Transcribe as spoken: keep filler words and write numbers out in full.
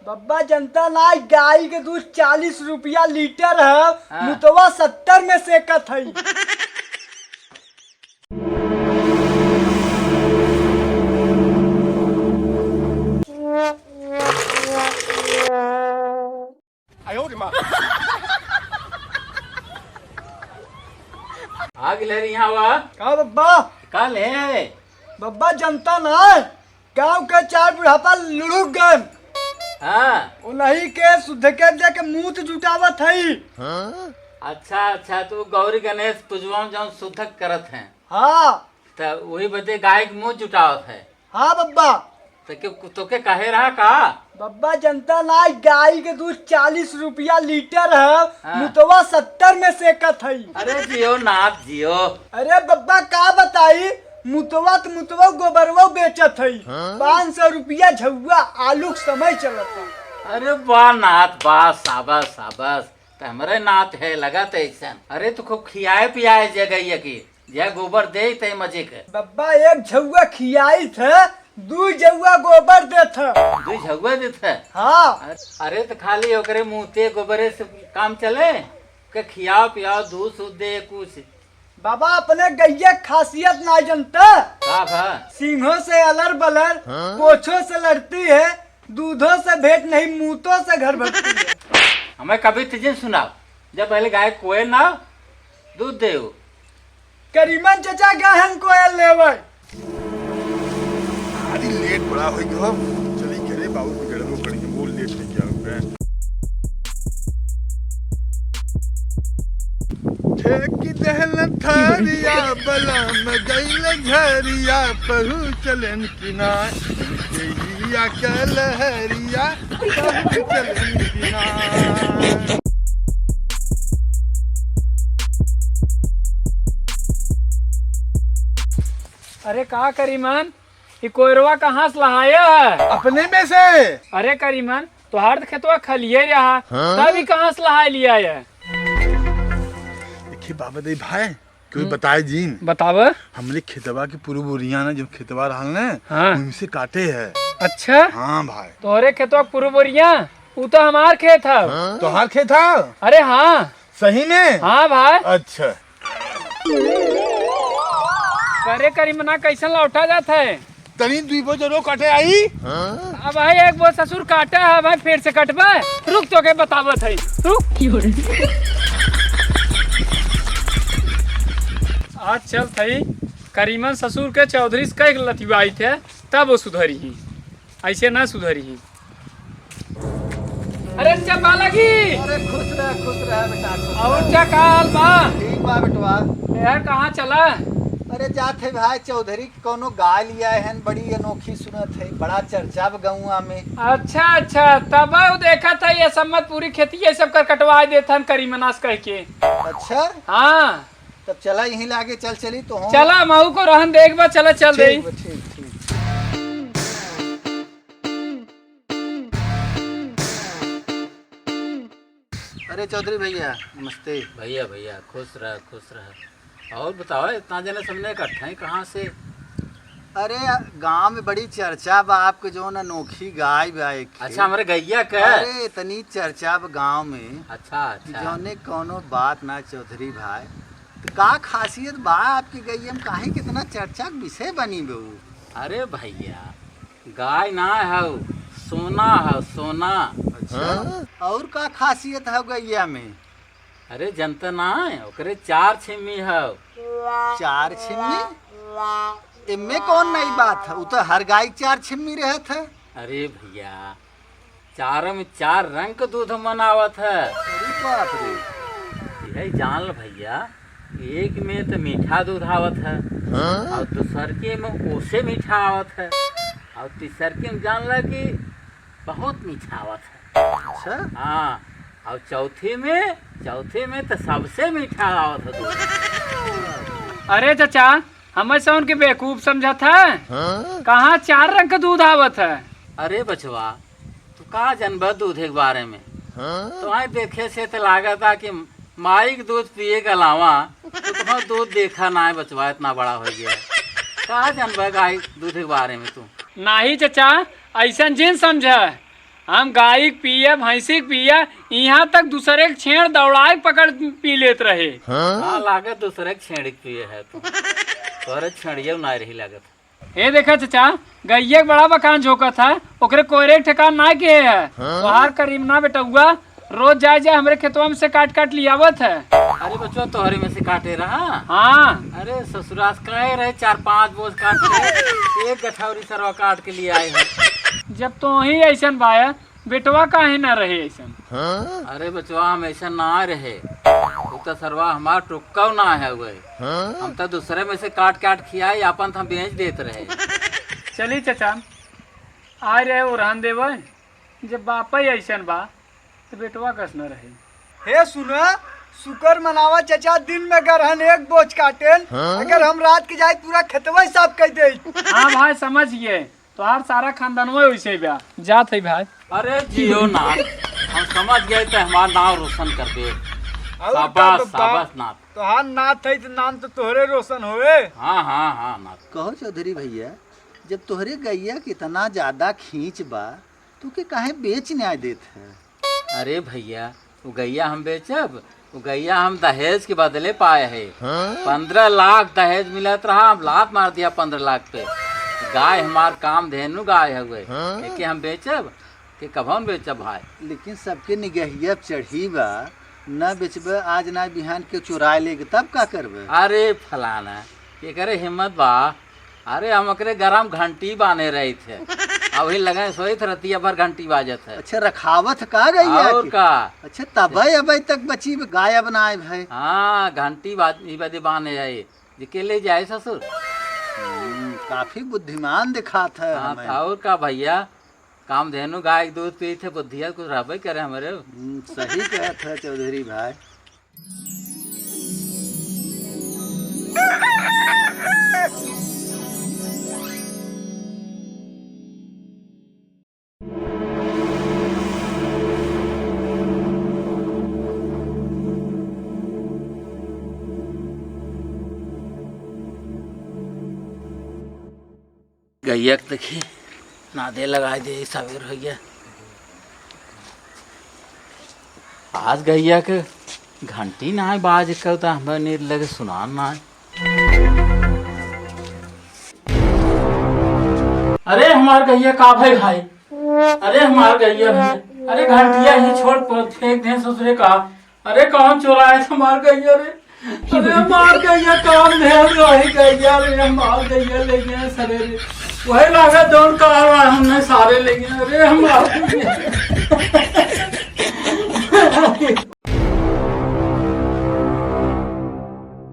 बब्बा, जनता ना, गाय के दूध चालीस रुपया लीटर है, हाँ। मुतवा सत्तर में सेकत है। आग ले रही यहाँ बा। का बब्बा? का ले? बब्बा, जनता ना, गांव के चार बुढ़ापा लुढ़ुक गन। हाँ। उन्हीं के सुद्ध के दे के मूत जुटावत हई। अच्छा, अच्छा, तू गौरी गणेश पूजवा में जौन सुद्ध करत हैं। हाँ। त वही बदे गाय के मूत जुटावत है। हाँ बब्बा। तो के, तो के कहे रहा का? बब्बा, जनता ना, गाय के दूध चालीस रुपया लीटर है, हाँ। मुतवा सत्तर में सेकत है। अरे जियो नाथ जियो। अरे बब्बा, का बताई, मुतवा त मुतवा, गोबरवा बेचत है। हाँ? पाँच सौ रुपया झउआ, आलू के समय चलत है। अरे वाह नाथ वाह, शाबाश शाबाश, त हमरे नाथ है लगत है ऐसन। अरे तू खूब खियाए पियाए जगह की, जे गोबर दे ते मजे के। बब्बा, एक झउआ खियाई थे, दू झउआ गोबर देत है। दू झउआ देत है? हाँ। अरे, अरे तो खाली ओकरे मुँहते गोबरे से काम चले? के खियाओ पियाओ, दूध सूध दे कुछ। बाबा, अपने गैया के खासियत ना जनता। का भा? सींगों से अलर बलर, हाँ? पोछों से लड़ती है, दूधों से भेंट नहीं, मूतों से घर भरती है। हमें कभी तीजिन सुनाओ, जब पहले गाय कोयल ना दूध दे हो। करीमन चचा गहन कोयल लेवे। आज लेट बड़ा होई गयो। चली घरे, बाबू के गड़बड़ पड़ी के बोल लेट नहीं किया होगा। ठेकी दहलन थारिया, बला में गइल झरिया, पहुँचलन कि ना, देहिया के लहरिया, पहुँचलन कि ना। अरे का करीमन, ई कोयरवा कहाँ से लहाया है? अपने में से। अरे करीमन, तोहार त खेतवा खलिए रहा, हाँ? तब ई कहाँ से लहाय लिया है? देखिए बाबा दे भाई, कोई हम्म। बताए जीन। बतावे। हमरे खेतवा के पूर्व बोरिया ना, जो खेतवा रहल ना, हाँ। उनसे काटे है। अच्छा? हाँ भाई। तोहरे खेतवा के पूर्व बोरिया, उ तो हमार खेत है। हाँ? तोहार खेत है? अरे हाँ। सही में? हाँ भाई। अच्छा। करे करीमना, कैसन लौटा जात है? तनी दुई बो जरो काटे आई। अब भाई एक बो ससुर काटा है भाई, फिर से कटबा। रुक तो के बतावत है, रुक। आज चल थई करीमन ससुर के चौधरी से कह के लतिवाई थे, तब वो सुधरी ही, ऐसे ना सुधरी ही। अरे अच्छा बालक जी। अरे खुश रह, खुश रह बेटा, खुश और रह। क्या का हाल बा? ठीक बा बेटवा। यार कहाँ चला? अरे जात है भाई चौधरी के कौनो गाय लिया है, बड़ी अनोखी सुनत है, बड़ा चर्चा बा गौवा में। अच्छा अच्छा, तब वो देखा था ये सम्मत पूरी खेती ये सब कर कटवा देत हन करीमना से कह के। अच्छा। हाँ। तब चला यहीं लागे चल चली तो हम। चला महू को रहन देख बा, चला चल ठीक दे। बा, ठीक, ठीक। अरे चौधरी भैया, नमस्ते। भैया, भैया, खुश रह, खुश रह। और बताओ, इतना जने सबने इकट्ठा ही कहाँ से? अरे, गांव में बड़ी चर्चा बा आपके जौन अनोखी गाय बा एक। अच्छा, हमरे गैया के? अरे, इतनी चर्चा बा गांव में अच्छा, कि अच्छा। जौने कौनो बात ना चौधरी भाई। तो का खासियत बा आपकी गैया में, काहे कितना चर्चा के विषय बनी बा उ? अरे भैया, गाय ना हौ, सोना हौ, सोना। अच्छा, हाँ? और का खासियत हौ गैया में? अरे जनता ना है, ओकरे चार छिम्मी हौ। चार छिम्मी? इनमें कौन नई बात है? उ तो हर गाय के चार छिम्मी रहत है। अरे भैया, चारों में चार रंग के दूध मन आवत है। अरे बाप रे। यही जान ल भैया, एक में तो मीठा दूध आवत है, हाँ? और दूसरके में ओसे मीठा आवत है, और तीसरके में जान ल कि बहुत मीठा आवत है। अच्छा। हाँ, और चौथे में, चौथे में तो सबसे मीठा आवत है दूध। अरे चाचा, हमें से उनके बेवकूफ समझत है? हाँ? कहाँ चार रंग का दूध आवत है? अरे बचवा, तू का जनबा दूध के बारे में? हाँ? तो आई देखे से तो लागत है कि माई के दूध पिए के अलावा तू कहाँ दूध देखा ना है बचवा, इतना बड़ा हो गया है। का जनबा गाय दूध के बारे में तू? नाही चाचा, ऐसन जिन समझा। हम गाय के पिए, भैंसी के पिए, इहाँ तक दूसरे के छेड़ दौड़ाए पकड़ पी लेत रहे। हाँ, लागत दूसरे के छेड़ के पिए है तू। तोहरे छेड़ियो ना रही लागत। हे देखा चचा, गइया के बड़ा बखान झोंकत है, ओकरे कोयरे के ठेकान ना के है। हाँ? तोहार करीमना बेटउआ रोज जाए जाए हमरे खेतवा में से काट काट लियावत है। अरे बचवा, तोहरे में से काटे रहा? हाँ। अरे ससुरास कहे रहे चार पाँच बोझ काट के, एक गठौरी सरवा काट के लिए आए हैं। जब तो ही ऐसन बाया, बेटवा काहे ना रहे ऐसन? अरे बचवा, हम ऐसा ना रहे। तू तो सरवा हमार टुक्का ना है हुए। हम तो दूसरे में से काट काट खियाई, आपन तो हम बेच देत रहे। चली चचा, आ रहे ओरहन देवे। जब बापा ही ऐसन बा, तो बेटवा कस न रहे। हे सुना, शुक्र मनावा चचा, दिन में गरहन एक बोझ काटेन, अगर हम रात के जाए पूरा खेतवा ही साफ कर दे। हाँ भाई, समझ गए, तोहार सारा खानदानवा वैसे ही बा। जात है भाई। अरे जियो नाथ, हम समझ गए तो हमार नाव रोशन कर दे। और शाबाश, का बा-, शाबाश नाथ। तोहार नाथ है तो नाम तो तोहरे रोशन होए। हाँ, हाँ, हाँ नाथ। कहो चौधरी भैया, जब तोहरे गैया के इतना ज्यादा खींच बा, तो के काहे बेच न्याय देत है? अरे भैया, वो गैया हम बेचब? वो गैया हम दहेज के बदले पाए है। हाँ? पन्द्रह लाख दहेज मिलत रहा, हम लात मार दिया पन्द्रह लाख पे। गाय हमार कामधेनु गाय हउए, हाँ? एके हम बेचब? के कभौन बेचब भाई? लेकिन सबके निगहिया चढ़ी बा, न बेचबे, आज ना बिहान के चुराए लेके तब का करबे? अरे फलाना, एकरे हिम्मत बा? अरे हम ओकरे गरम घंटी बांधे रही थे, अभी लगे सोई थे, रतिया भर घंटी बाजत है। अच्छा, रखावत का गैया और के? का? अच्छा, तबे अबे तक बची गायब ना आए भाई। हाँ, घंटी बाज-, ई बदे बांधे है, जे के ले जाए ससुर। हम्म, काफी बुद्धिमान दिखात है हाँ, हमें। तो और का भैया, कामधेनु गाय के दूध पी थे, बुद्धिया कुछ रहबे करे हमरे। हम्म, सही कहत है चौधरी भाई। गैया के देखी, नादे लगाए दे, सवेर हो गया। आज गैया के घंटी ना बाज कर, तो हमें नींद लगे, सुनान ना आए। अरे हमार गैया का भाई भाई, अरे हमार गैया भाई, अरे घंटिया ही छोड़ पर फेंक दे ससुरे का। अरे कौन चुराए थे हमार गैया रे? अरे हमार गैया काम ढेर रही गैया रे, हमार गैया ले गए सरे रे। वही लागत जौन कहा रहा हमने सारे ले गए। अरे हमार गैया।